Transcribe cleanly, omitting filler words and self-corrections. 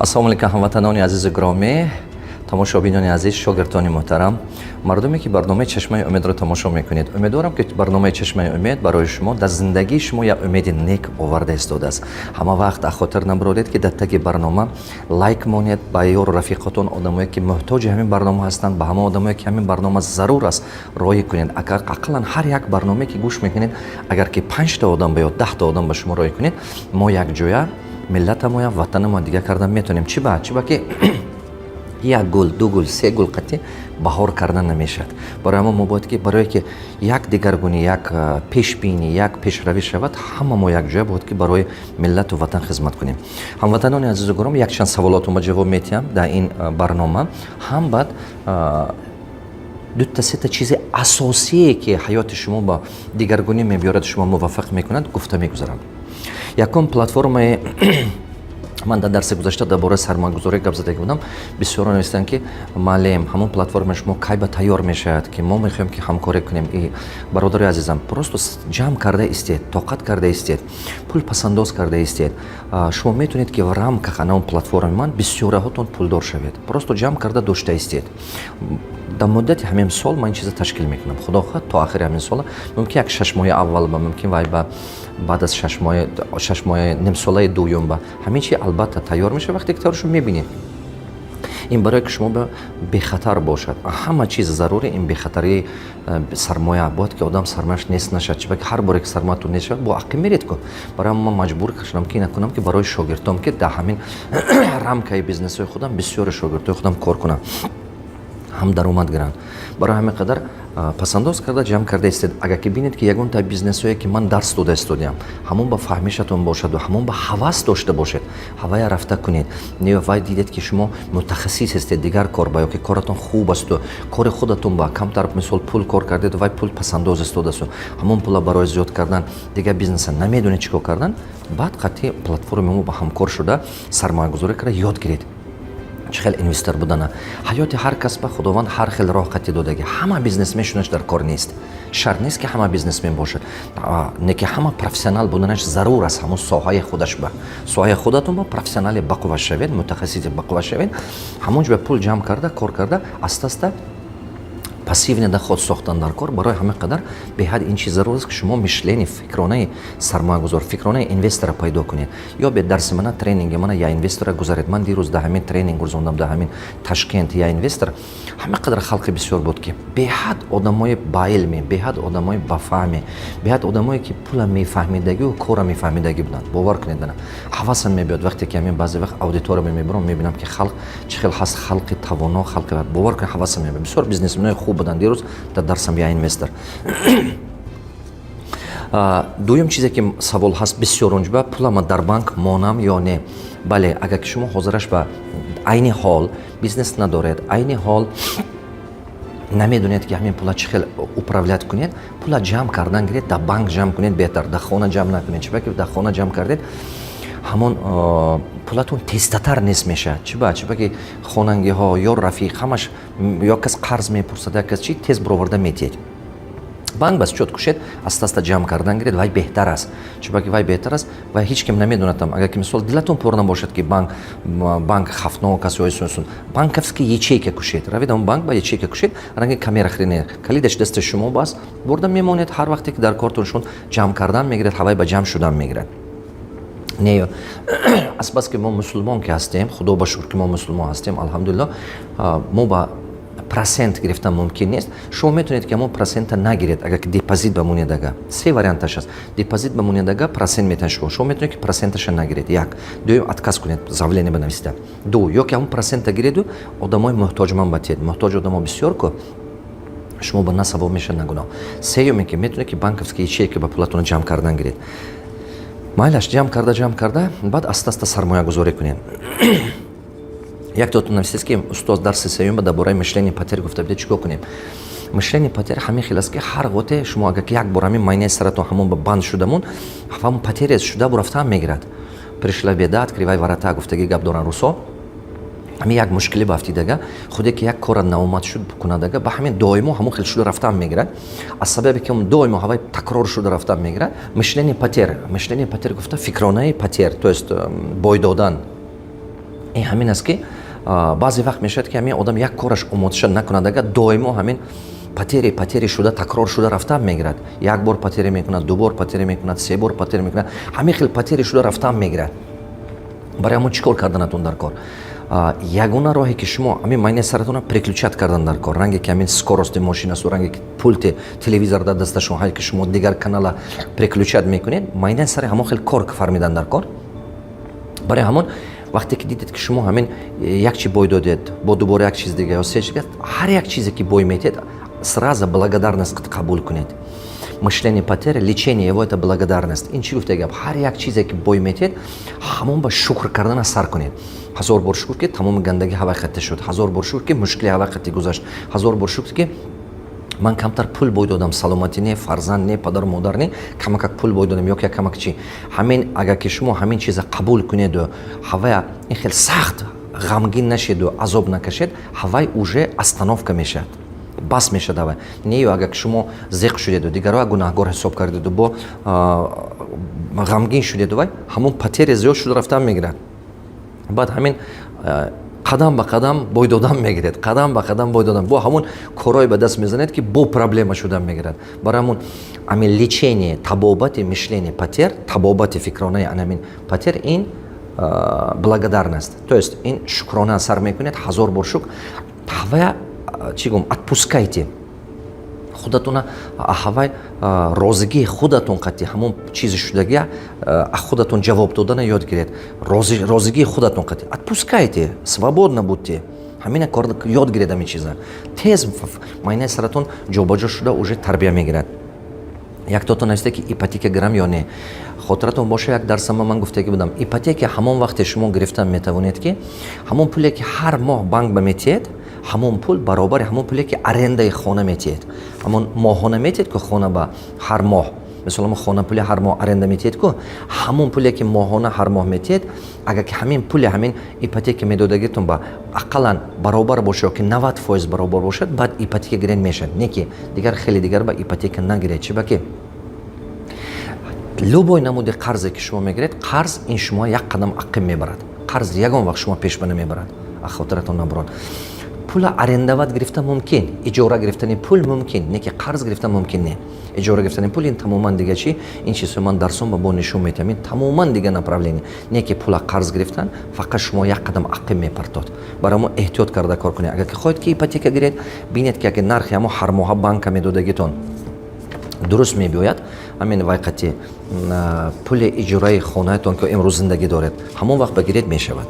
Ассалому алайкум, ҳамватанони азизу гиромӣ, тамошобинони азиз, шогирдони муҳтарам, мардуме, ки барномаи «Чашмаи умедро» тамошо мекунед. Умедворам, ки барномаи «Чашмаи умед» барои шумо дар зиндагии шумо як умеди нек оварда истодааст. Ҳама вақт аз хотир набароред, ки дар таги барнома лайк монед, ба ёру рафиқотон, одамое, ки муҳтоҷи ҳамин барнома ҳастанд, ба ҳама одамое, ки ҳамин барнома зарур аст, роҳӣ кунед. Агар ақаллан ҳар як барномае, ки гӯш мекунед, агар ки панҷта одам ба ё 10-та одам ба шумо роҳӣ кунед, мо якҷоя миллатамоям, ватанамон дигар кардан метавонем. Чи ба ки як гул, ду гул, се гул қатъи баҳор кардан намешавад. Барои ҳамон мо бояд ки, барое ки як дигаргунӣ, як пешбинӣ, як пешравӣ шавад, ҳама мо якҷоя бояд ки барои миллату ватан хизмат кунем. Ҳамватанони азизу гиром, якчанд саволотонба ҷавоб медиҳам дар ин барнома, ҳам баъд дута сета чизи асосие, ки ҳаёти шумо ба дигаргунӣ мебиёрад, шумо муваффақ мекунад, гуфта мегузарам. Якум, платформаи ман дар дарси гузашта дар бораи сармоягузорӣ гап задагӣ будам. Бисёро навистанд, ки муаллим, ҳамон платформаи шумо кай ба тайёр мешавад, ки мо мехоҳем, ки ҳамкорӣ кунем? И бародари азизам, просто ҷамъ карда истед, тоқат карда истед, пул пасандоз карда истед. Шумо метавонед, ки в рамках ана он платформаи ман бисёраҳотон пулдор шавед. Просто ҷамъ карда дошта истед. Дар муддати ҳамин сол ман ин чиза ташкил мекунам, худо хоҳад, то охири ҳамин сола. Мумкин, як 6 моҳи аввал ба, мумкин, вай ба баъд аз 6 моҳи, 6 моҳи, нимсолаи дуюм ба ҳамин чи албатта тайёр мешавад. Вақте ки тайёр шуд, мебинед. Ин барое ки шумо бехатар бошад. Ҳама чиз зарури ин бехатарии сармоя. Бояд ки одам сармояш нест нашад, чунки ҳар боре ки сармоятон нест шавад, бо ақиб меред ку. Барои ман маҷбур шудам, ки ина кунам, ки барои шогирдом, ки дар ҳамин рамкаи бизнесҳои худам бисёри шогирдҳои худам кор кунам, ҳам даромад гиранд. Барои ҳамин қадар пасандоз карда, ҷамъ карда истед. Агар ки бинед, ки ягон та бизнесҳое, ки ман дарс дода истодиам, ҳамон ба фаҳмишатон бошаду ҳамон ба ҳавас дошта бошед, ҳавая рафта кунед. Не, вай дидед, ки шумо мутахассис ҳастед дигар кор ба ё ки коратон хуб асту кори худатон ба камтар, мисол, пул кор кардед, вай пул пасандоз истодасту ҳамон пула барои зиёд кардан дигар бизнеса намедонед чӣ кор кардан, баъд қатъи платформи мо ба ҳамкор шуда, сармоягузорӣ карда, ёд гиред чӣ хел инвестор будана. Ҳаёти ҳар кас ба Худованд ҳар хел роҳ қатӣ додагӣ. Ҳама бизнесмен шунаш дар кор нест, шарт нест, ки ҳама бизнесмен бошад, не ки ҳама профессионал буданаш зарур аст ҳамон соҳаи худаш ба. Соҳаи худатон ба профессионали бақувва шавед, мутахассиси бақувва шавед, ҳамон ҷо пул ҷамъ карда, кор карда, аста аста пассивный доход сохтан дар кор. Барои ҳама қадар беҳад ин чиз зарур аст, ки шумо мышление, фикронаи сармоягузор, фикронаи инвестора пайдо кунед. Ё бе дарси мана, тренинги мана «Я инвестора» гузаред. Ман дирӯз дар ҳамин тренинг гузондам дар ҳамин Ташкент, «Я инвестор». Ҳама қадар халқи бисёр буд, ки беҳад одамои баилме, беҳад одамои бафаҳме, беҳад одамое, ки пула мефаҳмидагию кора мефаҳмидагӣ буданд. Бовар кунед, ана ҳавасам мебиёд, вақте ки ҳамин баъзе вақт аудитория мебарам, мебинам, ки халқ чӣ хел ҳаст, халқи тавоно, халқи, бовар кунед, ҳавасам мебиёд. Бисёр бизнесменои хуб буданд дирӯз дар дарсам «Я инвестор». Дуюм чизе, ки савол ҳаст бисёр онҷоба: пулама дар банк монам ё не? Бале, агар ки шумо ҳозираш ба айни ҳол бизнес надоред, айни ҳол намедонед, ки ҳамин пула чӣ хел управлять кунед, пула ҷамъ кардан гиред, дар банк ҷамъ кунед беҳтар, дар хона ҷамъ накунед. Чиба ки дар хона ҷамъ кардед, ҳамон пулатон тезтатар нест мешавад. Чиба ки хонангиҳо ё рафиқ, ҳамаш, ё кас қарз мепурсад, як кас чи, тез бароварда метиҳед. Банк бас чёт кушед, аста аста ҷамъ кардан гиред, вай беҳтар аст. Чунки вай беҳтар аст, вай ҳеҷ ким намедонад. Агар ки, мисол, дилатон пур набошад, ки банк хафнок аст ё исун, банковский ячейка кушед, равед он банк ба ячейка кушед, ранги камера хрения, калидаш дасти шумо бас, бурда мемонед. Ҳар вақте ки дар кортон шуд, ҷамъ кардан мегирад, ҳавай ба ҷамъ шудан мегирад. Не, азбаски мо мусулмон ки ҳастем, худо ба шукр, ки мо мусулмон ҳастем, алҳамдулилло, мо ба процент гирифтан мумкин нест. Шумо метавонед, ки ҳамон процента нагиред, агар ки депозит ба монедага. Се варианташ аст: депозит ба монедага, процент метавонед шумо. Шумо метавонед, ки проценташа нагиред, як. Дуюм, отказ кунед, заявление банависида. Ду, ё ки ҳамон процента гиреду одамои муҳтоҷманд батиҳед. Муҳтоҷ одамо бисёр ку, шумо ба на савоб мешавад, на гуноҳ. Сеюме, ки метавонед, ки банковский ячейка ба пулатонро ҷамъ кардан гиред. Майлаш, ҷамъ карда, ҷамъ карда, баъд аста аста сармоягузорӣ кунед. Як тотон нависед, ки устоз, дарси сеюм дар бораи мышление потерь гуфта бидед, чӣ кор кунем? Мышление потерь ҳамин хел аст, ки ҳар готе шумо агар ки як бор ҳамин майнаи саратон ҳамон ба банд шудамон, ҳамон потеря шуда бурафтаам мегирад. «Пришла беда, открывай ворота» гуфтаги гап доран русо. Ҳамин як мушкилӣ ба афтидага, худе ки як кора наомад шуд кунадага, ба ҳамин доимо ҳамон хел шуда рафтаам мегирад. Аз сабабе ки доимо ҳавай такрор шуда рафтаам мегирад. Мышление потерь, мышление потерь гуфта, фикронаи потерь, то есть бой додан. Ин ҳамин аст, ки баъзе вақт мешавад, ки ҳамин одам як кораш омодаша накунад, агар доимо ҳамин потери, потери шуда, такрор шуда рафтан мегирад. Як бор потери мекунад, ду бор потери мекунад, се бор потери мекунад, ҳамин хел потери шуда рафтан мегирад. Барои ҳамон чӣ кор карданатон дар кор? Ягона роҳе, ки шумо ҳамин майнаи саратона переключать кардан дар кор, ранге ки ҳамин скорости мошин асту, ранге ки пульти телевизор дар дасташон ҳай, ки шумо дигар канала переключать мекунед, майнаи сари ҳамон хел кор фармидан дар кор. Барои ҳамон вақте ки дидед, ки шумо ҳамин як чи бой додед, бо дубора як чиз дига ё се чиз, ҳар як чизе ки бой метиҳед, сразу благодарность қабул кунед. Мышление потери, лечение его — это благодарность. Ин чӣ гуфта гап? Ҳар як чизе ки бой метиҳед, ҳамон ба шукр кардана сар кунед. Ҳазор бор шукр, ки тамоми гандагӣ ҳавай хатта шуд. Ҳазор бор шукр, ки мушкили ҳавай хатти гузашт. Ҳазор бор шукр, ки ман камтар пул бой додам, саломатӣ не, фарзанд не, падару модар не, камакак пул бой додам ё ки камак чӣ. Ҳамин агар ки шумо ҳамин чиза қабул кунеду ҳавая ин хел сахт ғамгин нашеду азоб накашед, ҳавай уже остановка мешавад, бас мешавад ҳавай. Не ё агар ки шумо зиқ шудеду дигарро гунаҳгор ҳисоб кардеду, бо ғамгин шудеду, вай ҳамон потери зиёд шуда рафтан мегирад. Баъд ҳамин қадам ба қадам бой додан мегиред, қадам ба қадам бой додан, бо ҳамон корҳое ба даст мезанед, ки бо проблема шудан мегирад. Барои ҳамон ҳамин лечение, табобати мышление потерь, табобати фикронаи анамин потерь — ин благодарность, то есть ин шукрона сар мекунед. Ҳазор бор шукр. Ҳавая чӣ гум, отпускайте худатона, ҳавай розигии худатон қатъи ҳамон чизи шудагия худатон ҷавоб додана ёд гиред. Розигии худатон қатъи отпускайте, свободно будьте. Ҳамина кор ёд гиред. Ҳамин чиза тез майнаи саратон ҷобаҷо шуда уже тарбия мегирад. Яктото нависте, ки ипотека гирам ё не. Хотиратон боша, як дарсама ман гуфтагӣ будам: ипотека ҳамон вақте шумо гирифтан метавонед, ки ҳамон пуле, ки ҳар моҳ банк ба метиҳед, ҳамон пул баробари ҳамон пуле, ки арендаи хона метиҳед, ҳамон моҳона метиҳед ку хона ба ҳар моҳ. Мисол, хона пули ҳар моҳ аренда метиҳед ку, ҳамон пуле, ки моҳона ҳар моҳ метиҳед, агар ки ҳамин пули ҳамин ипотека медодагитон ба ақаллан баробар бошад ё ки 90% баробар бошад, баъд ипотека гирен мешавад. Не ки дигар хеле дигар ба ипотека нагиред. Чи ба ки любой намуди қарзе, ки шумо мегиред, қарз ин шумо як қадам ақиб мебарад. Қарз ягон вақт шумо пешба намебарад, хотиратон набурад. Пула арендовать гирифта мумкин, иҷора гирифтани пул мумкин, не ки қарз гирифта мумкин не. Иҷора гирифтани пул ин тамоман дига чи. Ин чизҳо ман дарсон ба бо нишон метиҳам, ин тамоман дига направление. Не ки пула қарз гирифтан фақат шумо як қадам ақиб мепартод. Барои мо эҳтиёт карда кор кунед. Агар ки хоҳед, ки ипотека гиред, бинед, ки агар нархи ҳамо ҳармоҳа банка медодагитон дуруст мебиёяд, ҳамин вайқати пули иҷораи хонаатон, ки имрӯз зиндагӣ доред, ҳамон вақт ба гиред мешавад.